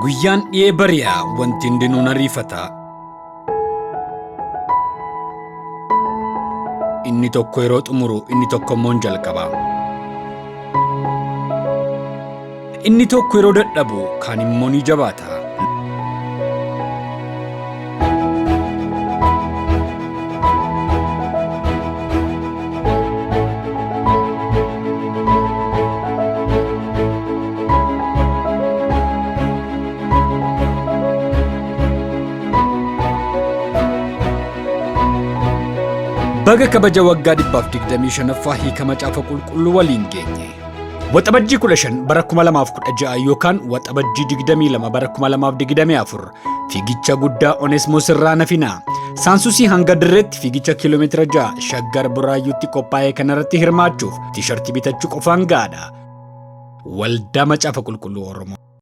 Guyyaan dhi'ee bari'a, wanti hundinuu ariifata. Inni tokko yeroo xumuru, inni tokko immoo ni jalqaba. Inni tokko yeroo dadhabu, kaan immoo ni jabaata. Baga kabaja waggaa 125ffaa hiika Macaafa Qulqulluu waliin geenye. Waxabajjii 15 bara 2016 yookaan Waxabajjii 22 bara 2024 fiigicha guddaa Onesmoos irraa nafinaa. Saansusii hanga dirreetti fiigicha kiiloomeetira 6 Shaggar Buraayyuutti qophaa'e kanarratti hirmaachuuf tiishartii bitachuu qofaan gahaadha. Waldaa Macaafa Qulqulluu Oromoo.